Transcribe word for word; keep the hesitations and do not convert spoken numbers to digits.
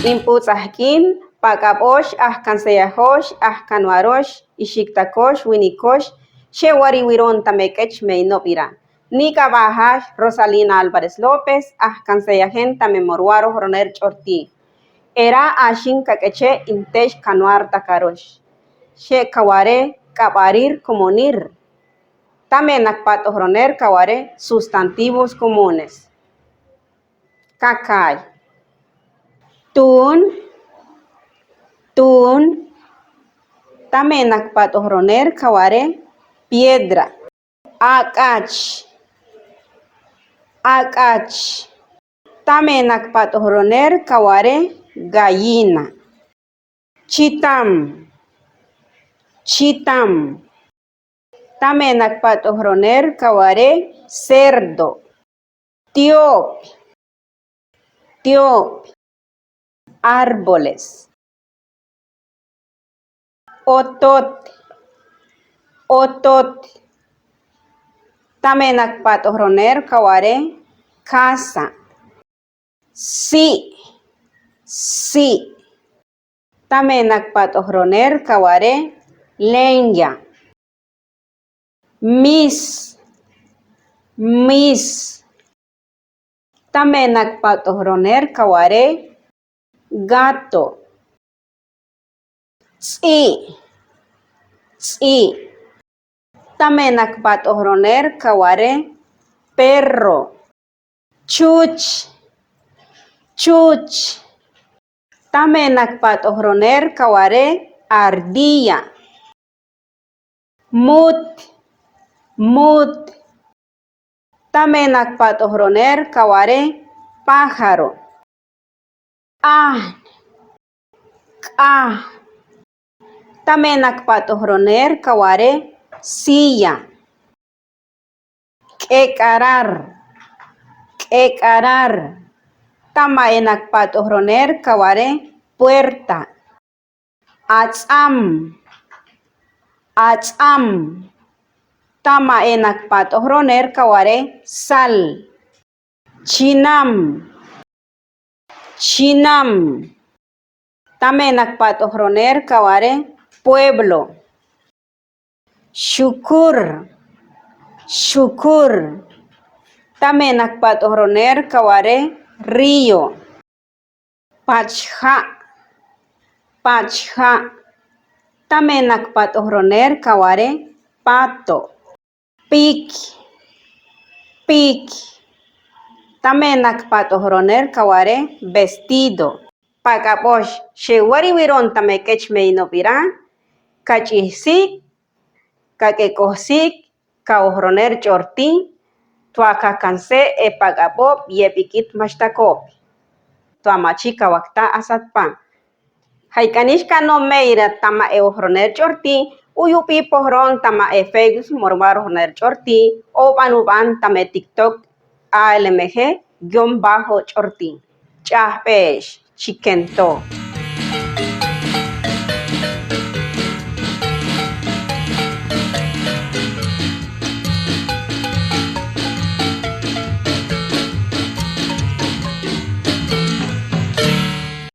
Inp'uts'ajk'in pak'ab'osh, ajkanseyajosh, ajkanwarosh, ishiktakosh, winikosh, shewariwiron tame k'ech me inob'ira. Nik aba'ajash Rosalina Álvarez López, ajkanseyajen tame morwaro joroner ch'orti. Era ashin kak'eche intech kanwar takarosh. She kaware k'ab'arir komunir. Tame nakpat'o joroner kaware sustantivos comunes. Kakai. Tun, tun. Tame nakpat'o joroner kaware piedra. Ak'ach, ak'ach. Tame nakpat'o joroner kaware gallina. Chitam, chitam. Tame nakpat'o joroner kaware cerdo. Tiop, tiop. Árboles. Otot, otot. Tame nakpat'o joroner kaware casa. Si, si. Tame nakpat'o joroner kaware leña. Mis, mis. Tame nakpat'o joroner kaware gato. Tsi, tsi. Tame nakpat'o joroner kaware perro. Chuch, chuch. Tame nakpat'o joroner kaware ardilla. Mut, mut. Tame nakpat'o joroner kaware pájaro. Ahn, k'ahn. Tame nakpat'o joroner kaware silla. K'ek'arar, k'ek'arar. Tamae nakpat'o joroner kaware puerta. Ats'am, ats'am. Tamae nakpat'o joroner kaware sal. Chinam, chinam. Tame nakpat'o joroner kaware pueblo. Xukur, xukur. Tame nakpat'o joroner kaware río. Pachja, pachja. Tame nakpat'o joroner kaware pato. Pik, pik. Tame nakpat'o joroner kaware vestido. Pak'ab'osh, shewariwiron tame k'ech me inob'ira. Kach'ijsik, kak'ek'ojsik, kao joroner ch'orti. Tua kakanse e pak'ab'ob yeb'ik'it mashtakob. Tua machi kawakta asatpa. Jaik'anix kanomeira tama ewo joroner ch'orti, uyup'i pojron tama e Facebook morwaro joroner ch'orti, o ban uban tama e TikTok A L M G guion bajo ch'orti. Ch'ajbesh, chikento.